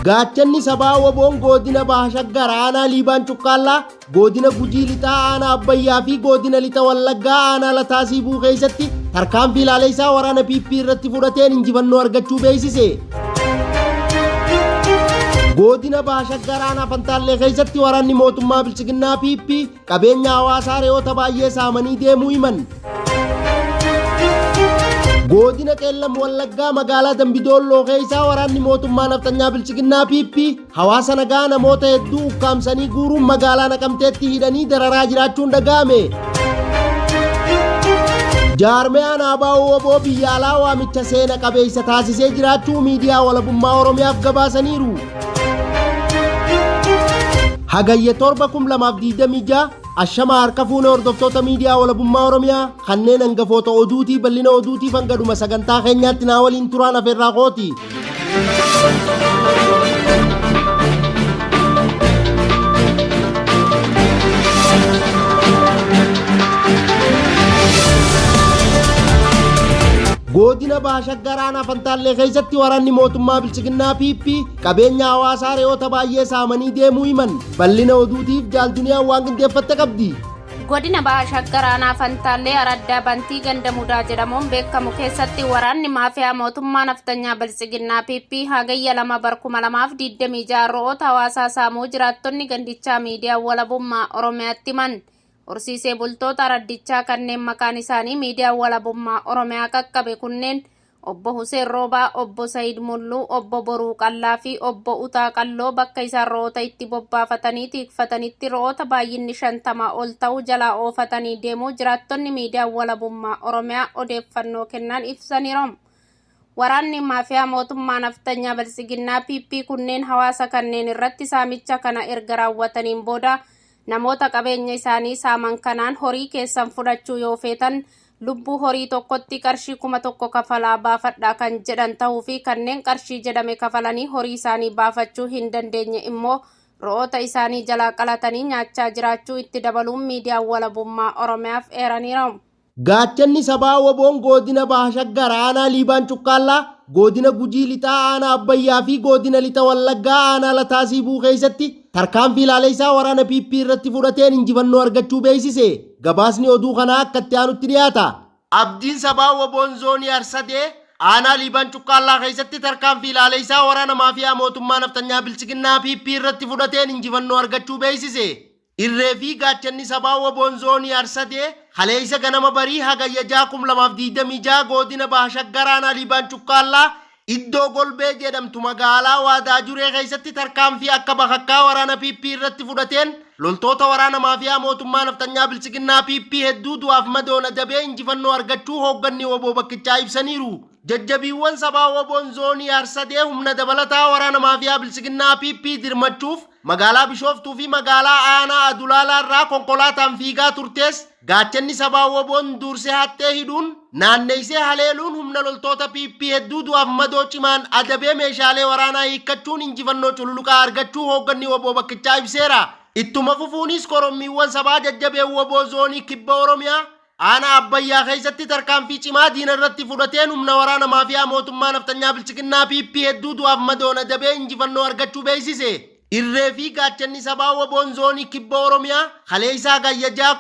Gaachanni sabaa Waboon Goodina Baha Shaggar Aanaa Liibaan Cuqqaallaa, Goodina Gujii Lixaa Aanaa Abbayyaa fi Goodina Lixa Wallaggaa Aanaa Lataa Siibuu keessatti tarkaanfii ilaaleessaa waraana PP irratti fudhateen injifannoo argachuu beeksise. Goodina Baha Shaggar Aanaa Fantaallee keessatti waraanni mootummaa Biltsiginnaa PP Qabeenya hawaasaa re'oota baay'ee saamanii deemuu himan. Godina Qeellam Wallaggaa magaalaa Dambidoolloo keessaa waraanni mootummaa nafxanyaa Biltsiginnaa PP hawaasa nagaa namoota hedduu ukkaamsanii guuruun magaalaa Naqamteetti hidhanii dararaa jiraachuun dhaga'ame. Jaarmiyaan ABO-WBO biyya alaa waamicha seena qabeessa taasisee jiraachuu miidiyaa walabummaa Oromiyaaf gabaasaniiru. Hagayya 7, 2026 Ashama harka fuune hordoftoota miidiyaa walabummaa Oromiyaa kanneen hangafoota oduutii bal'ina oduutiif hanga dhuma sagantaa keenyaatti naa waliin turaan afeerraa kooti. Godina Baha Shaggar Aanaa Fantaallee keessatti waraanni mootummaa Biltsiginnaa PP qabeenya hawaasaa re'oota baay'ee saamanii deemuu himan. Bal'ina oduutiif Jaal Duniyaan waan qindeeffatte qabdi. Godina Baha Shaggar Aanaa Fantaallee Araddaa Bantii Ganda Mudaa jedhamuun beekamu keessatti waraanni maafiyaa mootummaa naftanyaa Biltsiginnaa PP Hagayya 2 bar 2026 re'oota hawaasaa saamuu jiraattonni gandichaa miidiyaa walabummaa Oromiyaatti himan. Horsiisee bultoota araddichaa kanneen maqaan isaanii miidiyaa walabummaa Oromiyaa qaqqabe kunneen Obbo Huseen Roobaa, Obbo Sayid Mulluu, Obbo Boruu Qallaa fi Obbo Utaa Qalloo bakka isaan ro'oota itti bobbaafatanii tiikfatanitti ro'oota baay'inni 50 ol ta'u jalaa oofatanii deemuu jiraattonni miidiyaa walabummaa Oromiyaa odeeffannoo kennan ibsaniiru. Waraanni maafiyaa mootummaa naftanyaa Biltsiginnaa PP kunneen hawaasa kanneen irratti saamicha kana erga raawwataniin booda namoota qabeenya isaanii saaman kanaan horii keessan fudhachuu yoo feetan lubbuu horii tokkotti qarshii 1000 kafalaa baafadhaa kan jedhan ta'uu fi kanneen qarshii jedhame kafalanii horii isaanii baafachuu hin dandeenye immoo ro'oota isaanii jalaa qalatanii nyaachaa jiraachuu itti dabaluun miidiyaan walabummaa Oromiyaaf eeraniiru. Gaachanni sabaa Waboon Goodina Baha Shaggar Aanaa Liibaan Cuqqaallaa, Goodina Gujii Lixaa Aanaa Abbayyaa fi Goodina Lixa Wallaggaa Aanaa Lataa Siibuu keessatti tarkaanfii ilaaleessaa waraana PP irratti fudhateen injifannoo argachuu beeksise. Gabaasni oduu kanaa akka itti aanutti dhiyaata. Abdiin sabaa Waboon Zoonii Harsadee Aanaa Liiban Cuqqaallaa keessatti tarkaanfii ilaaleessaa waraana maafiyaa mootummaa nafxanyaa Biltsiginnaa PP irratti fudhateen injifannoo argachuu beeksise. Irree fi gaachanni sabaa Waboon Zoonii Harsadee kaleessa ganama barii Hagayya 6, 2026 Goodina Baha Shaggar Aanaa Liibaan Cuqqaallaa iddoo Golbee jedhamtu magaalaa Waadaajuree keessatti tarkaanfii akka bakakkaa waraana PP irratti fudhateen loltoota waraana maafiyaa mootummaa nafxanyaa Biltsiginnaa PP hedduu du'aaf madoon adabee injifannoo argachuu hoogganni wbo bakkichaa ibsaniiru. Jajjabiiwwan sabaa Waboon Zoonii Harsadee humna dabalataa waraana maafiyaa Biltsiginnaa PP dirmachuuf Magaalaa Bishooftuu fi magaalaa Aanaa Adulaalaa irraa konkolaataan fiigaa turtees gaachanni sabaa WBOn duursee haxxee hidhuun naanneessee haleeluun humna loltoota PP hedduu du'aaf madoo cimaan adabee meeshaalee waraanaa hiikkachuun injifannoo cululuqaa argachuu hoogganni wbo bakkichaa ibseera. Ittuma fufuunis korommiiwwan sabaa jajjabeen wbo Zoonii Kibba Oromiyaa Aanaa Abbayyaa keessatti tarkaanfii cimaa diina irratti fudhateen humna waraana maafiyaa mootummaa nafxanyaa Biltsiginnaa PP hedduu du'aaf madoon adabee injifannoo argachuu beeksise. Irree fi gaachanni sabaa WBOn Zoonii Kibba Oromiyaa kaleessa Hagayya 6,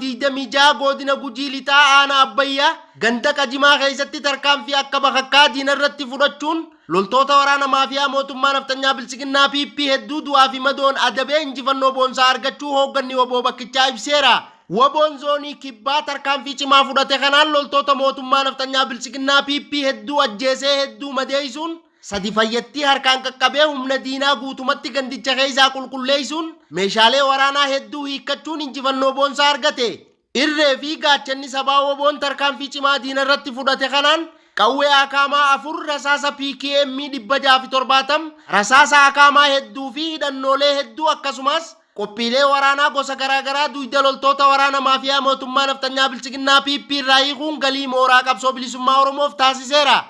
2026 Goodina Gujii Lixaa Aanaa Abbayyaa ganda Qajimaa keessatti tarkaanfii akka bakakkaa diina irratti fudhachuun loltoota waraana maafiyaa mootummaa nafxanyaa Biltsiginnaa PP hedduu du'aa fi madoon adabee injifannoo boonsaa argachuu hoogganni wbo bakkichaa ibseera. Wbo'n Zoonii Kibbaa tarkaanfii cimaa fudhate kanaan loltoota mootummaa nafxanyaa Biltsiginnaa PP hedduu ajjeesee hedduu madeessuun, sadi fayyattii harkaan qaqqabee humna diinaa guutumatti gandicha keessaa qulqulleessuun meeshaalee waraanaa hedduu hiikkachuun injifannoo boonsaa argate. Irree fi gaachanni sabaa WBOn tarkaanfii cimaa diina irratti fudhate kanaan qawwee AKM 4, rasaasa PKM 670, rasaasa AKM hedduu fi hidhannoolee hedduu akkasumas Qophiilee waraanaa gosa garaa garaa duyda loltoota waraana maafiyaa mootummaa nafxanyaa Biltsiginnaa PP irraa hiikuun galii mooraa qabsoo bilisummaa Oromoof taasiseera.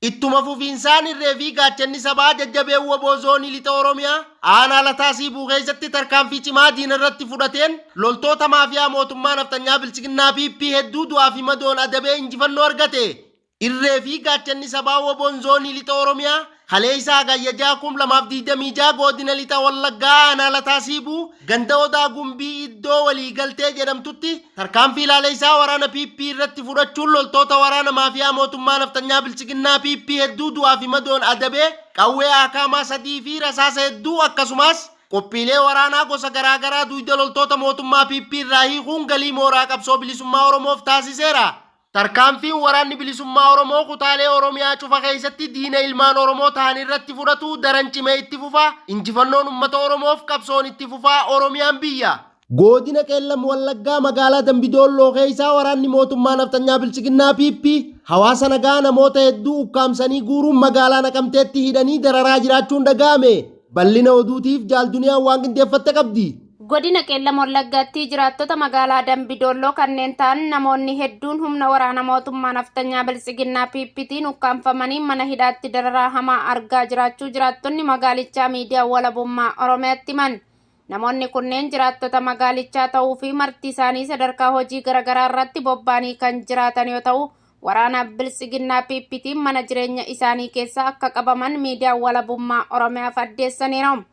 Ittuma fufiinsaan irree fi gaachanni sabaa jajjabeen wbo Zoonii Lixa Oromiyaa Aanaa Lataa Siibuu keessatti tarkaanfii cimaa diina irratti fudhateen loltoota maafiyaa mootummaa nafxanyaa Biltsiginnaa PP hedduu du'aa fi madoon adabee injifannoo argate. Irree fi gaachanni sabaa WBOn Zoonii Lixa Oromiyaa Kaleessa Hagayya 6, 2026 Godina Lixa Wallaggaa Aanaa Lataa Siibuu ganda Odaa Gumbii iddoo Waliigaltee jedhamtutti tarkaanfii laaleessaa waraana PP irratti fudhachuun loltoota waraana maafiyaa mootummaa nafxanyaa Biltsiginnaa PP hedduu du'aa fi madoon adabee qawwee Aakaamaa 3 fi rasaasa hedduu akkasumaas qophiilee waraanaa gosa garaa garaa duyda loltoota mootummaa PP irraa hiikuun galii mooraa qabsoo bilisummaa Oromoof taasiseera. Tarkaanfiin Waraanni Bilisummaa Oromoo kutaalee Oromiyaa cufa keessatti diina ilmaan Oromoo tahan irratti fudhatu daran cimee itti fufa. Injifannoon ummata Oromoof qabsoon itti fufa. Oromiyaan biyya. Goodina Qeellam Wallaggaa magaalaa Dambi Doolloo keessaa waraanni mootummaa nafxanyaa Biltsiginnaa PP hawaasa nagaa namoota hedduu ukkaamsanii guuruun magaalaa Naqamteetti hidhanii dararaa jiraachuun dhaga'ame. Bal'ina oduutiif Jaal Duniyaan waan qindeeffatte qabdi. Godina Qeellam Wallaggaatti jiraattota magaalaa Dambi Doolloo kanneen ta'an namoonni hedduun humna waraana mootummaa nafxanyaa Biltsiginnaa PPtiin ukkaamfamanii mana hidhaatti dararaa hamaa argaa jiraachuu jiraattonni magaalichaa miidiyaa walabummaa Oromiyaatti himan. Namoonni kunneen jiraattota magaalichaa ta'uu fi marti isaanii sadarkaa hojii garaagaraa irratti bobba'anii kan jiraatan yoo ta'u, waraana Biltsiginnaa PPtiin mana jireenya isaanii keessa akka qabaman miidiyaa walabummaa Oromiyaaf addeessaniiru.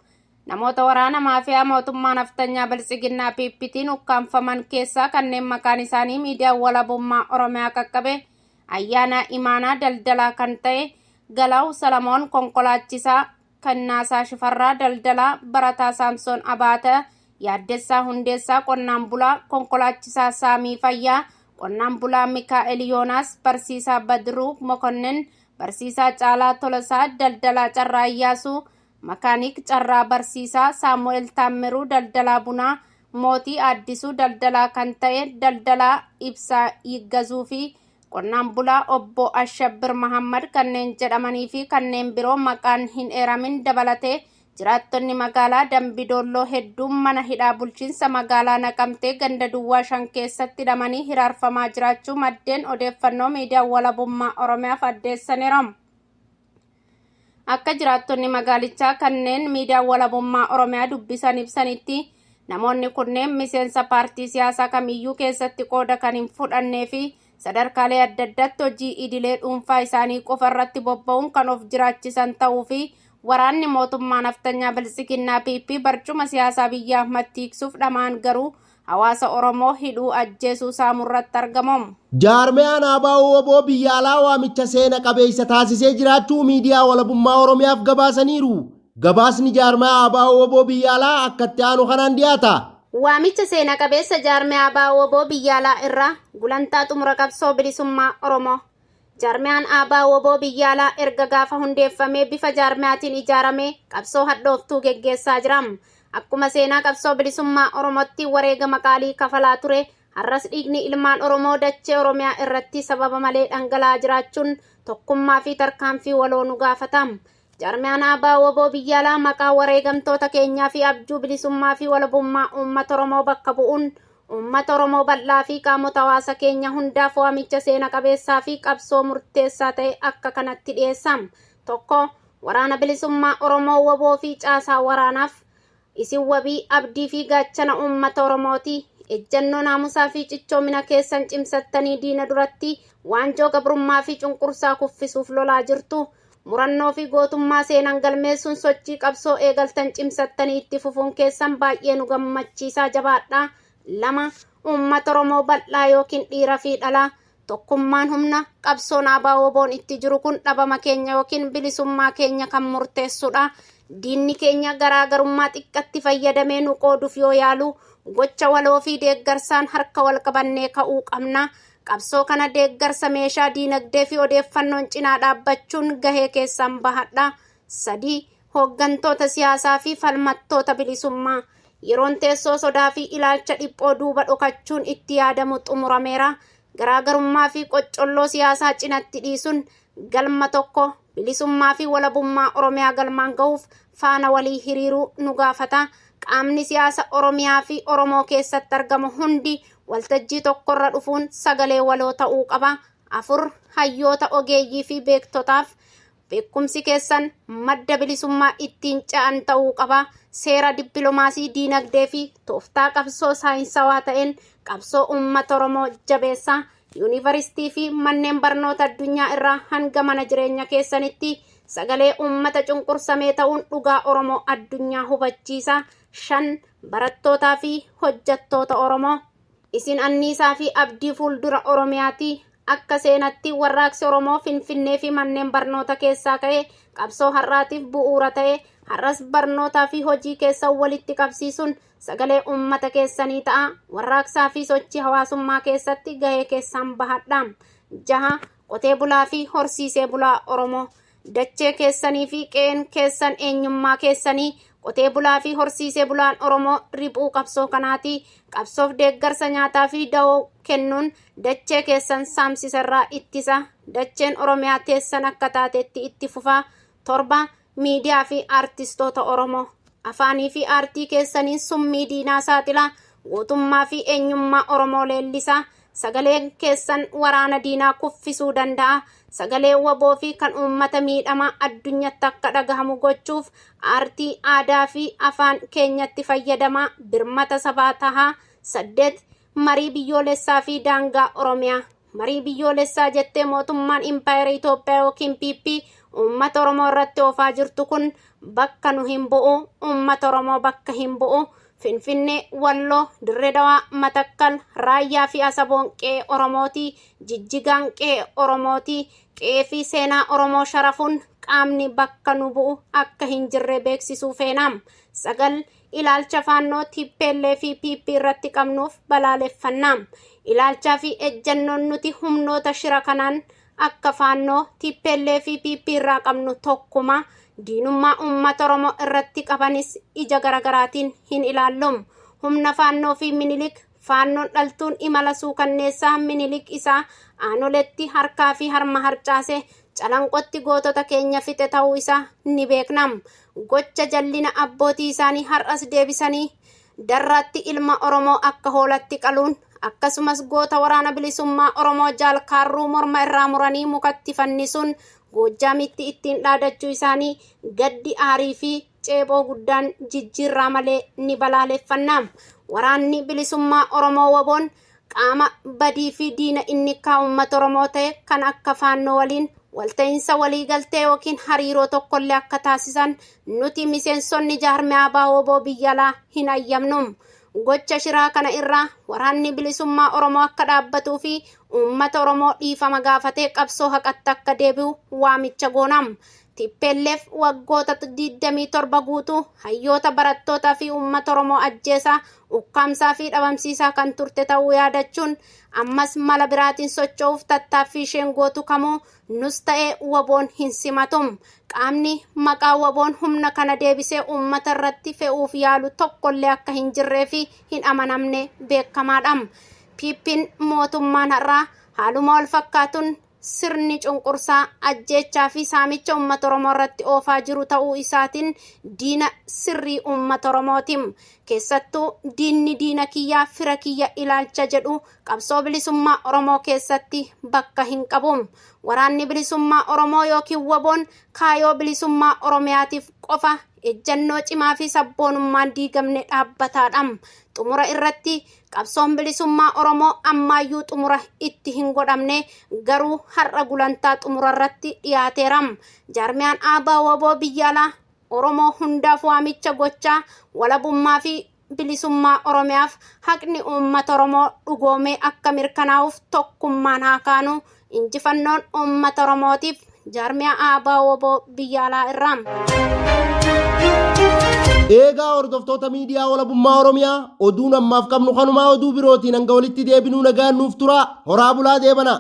Namoota waraana maafiyaa mootummaa nafxanyaa Biltsiginnaa PPtiin ukkaamfaman keessaa kanneen maqaan isaanii miidiyaa walabummaa Oromiyaa qaqqabe Ayyaana Imaanaa daldalaa kan ta'e, Galaaw Salamoon konkolaachisaa, Kennaasaa Shifarraa daldalaa, Barataa Saamsoon Abaata, Yaaddessaa Hundeessaa qonnaan bulaa, konkolaachisaa Saamii Fayyaa, qonnaan bulaa Mikaa'el Yoonaas, barsiisaa Badiruu Mokonnin, barsiisaa Caalaa Tolasaa, daldalaa Carraa Iyyaasuu, makaanik Carraa Barsiisaa, Saamu'eel Taammiruu daldalaa bunaa, Mootii Addisuu daldalaa kan ta'e, daldalaa Ibsaa Yiggazuu fi qonnaan bulaa obbo Ashabbir Mahammad kanneen jedhamanii fi kanneen biroo maqaan hin eeramin dabalatee jiraattonni magaalaa Dambi Doolloo hedduun mana hidhaa bulchiinsa magaalaa Naqamtee ganda Duwwaa 5 keessatti hidhamanii hiraarfamaa jiraachuu maddeen odeeffannoo miidiyaa walabummaa Oromiyaaf addeessaniiru. Akka jiraattonni magaalichaa kanneen miidiyaa walabummaa Oromiyaa dubbisan ibsanitti, namoonni kunneen miseensa paartii siyaasaa kamiyyuu keessatti qooda kan hin fudhannee fi sadarkaalee adda addaatti hojii idilee dhuunfaa isaanii qofa irratti bobba'uun kan of jiraachisan ta'uu fi waraanni mootummaa nafxanyaa Biltsiginnaa PP barcuma siyaasaa biyya Ahmad tiiksuuf dhamaan garuu hawaasa Oromoo hidhuu, ajjeesuu, saamuu irratti argamu. Jaarmiyaan ABO-WBO biyya alaa waamicha seena qabeessa taasisee jiraachuu miidiyaa walabummaa Oromiyaaf gabaasaniiru. Gabaasni jaarmiyaa ABO-WBO biyya alaa akka itti aanu kanaan dhiyaata. Waamicha seena qabeessa jaarmiyaa ABO-WBO biyya alaa irraa gulantaa xumura qabsoo bilisummaa Oromoo. Jaarmiyaan ABO-WBO biyya alaa erga gaafa hundeeffamee bifa jaarmiyaatiin ijaaramee qabsoo hadhooftuu geggeessaa jira. Akkuma seenaa qabsoo bilisummaa Oromootti wareegama qaalii kafalaa ture, har'as dhiigni ilmaan Oromoo dachee Oromiyaa irratti sababa malee dhangala'aa jiraachuun tokkummaa fi tarkaanfii waloo nu gaafata. Jaarmiyaan ABO-WBO biyya alaa maqaa wareegamtoota keenyaa fi abjuu bilisummaa fi walabummaa uummata Oromoo bakka bu'uun uummata Oromoo bal'aa fi qaamota hawaasa keenya hundaaf waamicha seena qabeessaa fi qabsoo murteessaa ta'e akka kanatti dhiyeessa. 1, Waraana Bilisummaa Oromoo WBO fi caasaa waraanaaf. Isin wabii, abdii fi gaachana uummata Oromooti. Ejjannoo naamusaa fi cichoomina keessan cimsattanii diina duratti waanjoo gabrummaa fi cunqursaa kuffisuuf lolaa jirtu. Murannoo fi gootummaa seenan galmeessuun sochii qabsoo eegaltan cimsattanii itti fufuun keessan baay'ee nu gammachiisaa, jabaadha. 2, Uummata Oromoo bal'aa yookiin dhiira fi dhalaa. Tokkummaan humna. Qabsoon ABO-WBOn itti jiru kun dhabama keenya yookiin bilisummaa keenya kan murteessudha. Diinni keenya garaagarummaa xiqqatti fayyadamee nu qooduuf yoo yaalu, gocha waloo fi deeggarsaan harka wal qabannee ka'uu qabna. Qabsoo kana deeggarsa meeshaa, diinagdee fi odeeffannoon cinaa dhaabbachuun gahee keessan bahadha. 3, Hooggantoota siyaasaa fi falmattoota bilisummaa. Yeroon teessoo sodaa fi ilaalcha dhiphoo duuba dhokachuun itti yaadamu xumurameera. Garaagarummaa fi qoccolloo siyaasaa cinatti dhiisuun galma tokko, bilisummaa fi walabummaa Oromiyaa galmaan gahuuf faana walii hiriiruu nu gaafata. Qaamni siyaasa Oromiyaa fi Oromoo keessatti argamu hundi waltajjii tokkorra dhufuun sagalee waloo ta'uu qaba. 4, Hayyoota, ogeeyyii fi beektotaaf. Beekumsi keessan madda bilisummaa ittiin ce'an ta'uu qaba. Seera dippilomaasii, diinagdee fi tooftaa qabsoo saayinsawaa ta'een qabsoo uummata Oromoo jabeessa. Yuunivarsiitii fi manneen barnoota addunyaa irraa hanga mana jireenya keessanitti Sagalee uummata cunqursamee ta'uun dhugaa Oromoo addunyaa hubachiisa. 5. Barattootaa fi hojjattoota Oromoo. Isin anniisaa fi abdii fuuldura Oromiyaati. Akka seenatti warraaqsi Oromoo Finfinnee fi manneen barnoota keessaa ka'e qabsoo har'aatiif bu'uura ta'e har'as barnootaa fi hojii keessan walitti qabsiisuun sagalee uummata keessanii ta'a. Warraaqsaa fi sochii hawaasummaa keessatti gahee keessan bahadha. 6. Qotee bulaa fi horsiisee bulaa Oromoo. Dachee keessanii fi qe'een keessan eenyummaa keessanii. Qotee bulaa fi horsiisee bulaan Oromoo riphuu qabsoo kanaati. Qabsoof deeggarsa nyaataa fi dawoo kennuun dachee keessan saamsisarraa ittisa. Dacheen Oromiyaa teessan akka taatetti itti fufa. 7. Miidiyaa fi aartistoota Oromoo. Afaanii fi aartii keessaniin summii diinaa saaxila. Gootummaa fi eenyummaa Oromoo leellisa. Sagaleen keessan waraana diinaa kuffisuu danda'a. Sagalee waboo fi kan uummata miidhamaa addunyatti akka dhagahamu gochuuf aartii, aadaa fi afaan keenyatti fayyadamaa birmata sabaa tahaa. 8. Marii biyyoolessaa fi daangaa Oromiyaa. Marii biyyoolessaa jettee mootummaan Impaayera Itoophiyaa yookiin PP uummata Oromoo irratti oofaa jirtu kun bakka nu hin bu'u, uummata Oromoo bakka hin bu'u. Finfinnee, Walloo, Dirree Dawaa, Matakkal, Raayyaa fi Asaboon qe'ee Oromooti. Jijjigaan qe'ee Oromooti. Qe'ee fi seenaa Oromoo sharafuun qaamni bakka nu bu'u akka hin jirre beeksisuu feena. 9. Ilaalcha Faannoo TPLF fi PP irratti qabnuuf balaaleffanna. Ilaalchaa fi ejjannoon nuti humnoota shira kanaan akka Faannoo, TPLF fi PP irraa qabnu tokkuma. Diinummaa uummata Oromoo irratti qabanis ija garagaraatiin hin ilaallum. Humna Faannoo fi Minilik. Faannoon dhaltuun imala suukanneessaa Minilik isaa Aanoletti harkaa fi harma harcaase Calanqotti gootota keenya fixe ta'uu isaa ni beekna. Gocha jallina abbootii isaanii har'as deebisanii Darraatti ilma Oromoo akka hoolatti qaluun akkasumas goota waraana bilisummaa Oromoo Jaal Kaarruu morma irraa muranii mukatti fannisuun Goojjaamitti ittiin dhaadachuu isaanii gaddi, aarii fi ceephoo guddaan jijjiirraa malee ni balaaleffanna. Waraanni bilisummaa Oromoo WBOn qaama badii fi diina innikkaa uummata Oromoo ta'e kan akka Faannoo waliin walta'iinsa waliigaltee yookiin hariiroo tokkollee akka taasisan nuti miseensonni jaarmiyaa ABO-WBO biyya alaa hin ayyamnu. Gocha shiraa kana irraa waraanni bilisummaa Oromoo akka dhaabbatuu fi uummata Oromoo dhiifama gaafatee qabsoo haqatti akka deebi'u waamicha goona. Tplf waggoota 27 guutuu hayyoota, barattootaa fi uummata Oromoo ajjeesaa, ukkaamsaa fi dhabamsiisaa kan turte ta'uu yaadachuun ammas mala biraatiin socho'uuf tattaaffii isheen gootu kamuu nus ta'ee WBOn hin simatu. Qaamni maqaa WBOn humna kana deebisee uummata irratti fe'uuf yaalu tokkollee akka hin jirree fi hin amanamne beekamaadha. PPn mootummaan har'aa haaluma wal fakkaatuun sirni cunqursaa, ajjeechaa fi saamicha uummata Oromoo irratti oofaa jiru ta'uu isaatiin diina sirrii uummata Oromooti. Keessattuu diinni diina kiyyaa fira kiyya ilaalcha jedhu qabsoo bilisummaa Oromoo keessatti bakka hin qabu. Waraanni bilisummaa Oromoo yookiin WBOn kaayoo bilisummaa Oromiyaatiif qofa ejjannoo cimaa fi sabboonummaan diigamne dhaabbataadha. Xumura irratti Qabsoon bilisummaa Oromoo ammaayyuu xumura itti hin godhamne, garuu har'a gulantaa xumura irratti dhiyaateera. Jaarmiyaan ABO-WBO biyya alaa Oromoo hundaaf waamicha gochaa walabummaa fi bilisummaa Oromiyaaf haqni uummata Oromoo dhugoomee akka mirkanaa'uuf tokkummaan haa kaanu. Injifannoon uummata Oromootiif jaarmiyaa ABO-WBO biyya alaa irraa. Eegaa hordoftoota miidiyaa walabummaa Oromiyaa oduun ammaaf qabnu kanumaa oduu birootiin hanga walitti deebinuu nagaan nuuf turaa horaa bulaa deebanaa.